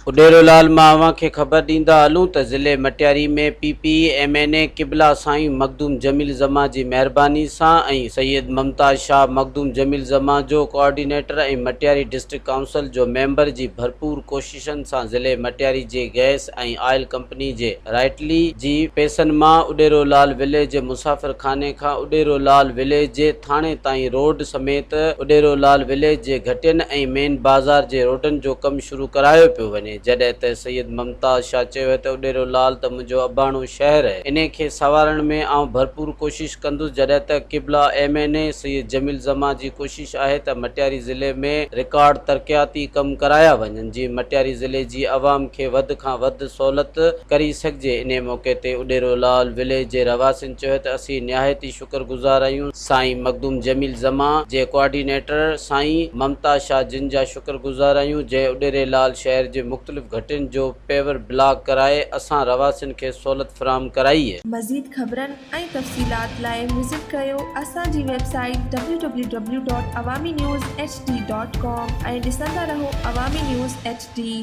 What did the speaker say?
اڏيرو لال مان اوهان کي خبر ڏيندا هلون ته ضلعي Matiari ۾ P P M N A قبلا سائين مخدوم جميل زمان جي مهرباني سان ۽ سيد ممتاز شاهه مخدوم جميل زمان جو ڪوآرڊينيٽر ۽ مٽياري ڊسٽرڪٽ ڪائونسل جو ميمبر جي ڀرپور ڪوششن سان ضلعي مٽياري جي گئس ۽ آئل ڪمپني جي رائٽلي جي پئسن مان اڏيرو لال وليج جي مسافر خاني کان اڏيرو لال وليج جي ٿاڻي تائين روڊ سميت اڏيرو لال وليج جي گهٽين ۽ مين بازار جي روڊن جو ڪم شروع ڪرايو پيو وڃي جڏهن ته سيد ممتاز شاهه چيو ته اڏيرو لال ته منهنجو اباڻو شهر اهي انهي کي سنوارڻ ۾ آئون ڀرپور ڪوشش ڪندس جڏهن ته قبلا M N A Syed Jamil Zaman جي ڪوشش آهي ته مٽياري ضلعي ۾ رڪارڊ ترقياتي ڪم ڪرايا وڃن جيئن مٽياري ضلعي جي عوام کي وڌ کان وڌ سهولت ڪري سگهجي انهي موقعي تي اڏيرو لال وليج جي رهواسين چيو ته اسين نهايت ئي شڪر گذار آهيون سائين مخدوم جميل زمان جي ڪوآرڊينيٽر سائين ممتاز شاهه جن جا شڪر گذار آهيون جنهن اڏيري لال شهر جي مختلف گهٽين جو پيور بلاڪ ڪرائي اسان رهواسين کي سهولت فراهم ڪرائي. مزيد خبرن ۽ تفصيلات لاء وزٽ ڪريو اسان جي website W W W dot Awami news H D dot com ۽ ڏسندا رهو عوامي نيوز ايڇ ڊي.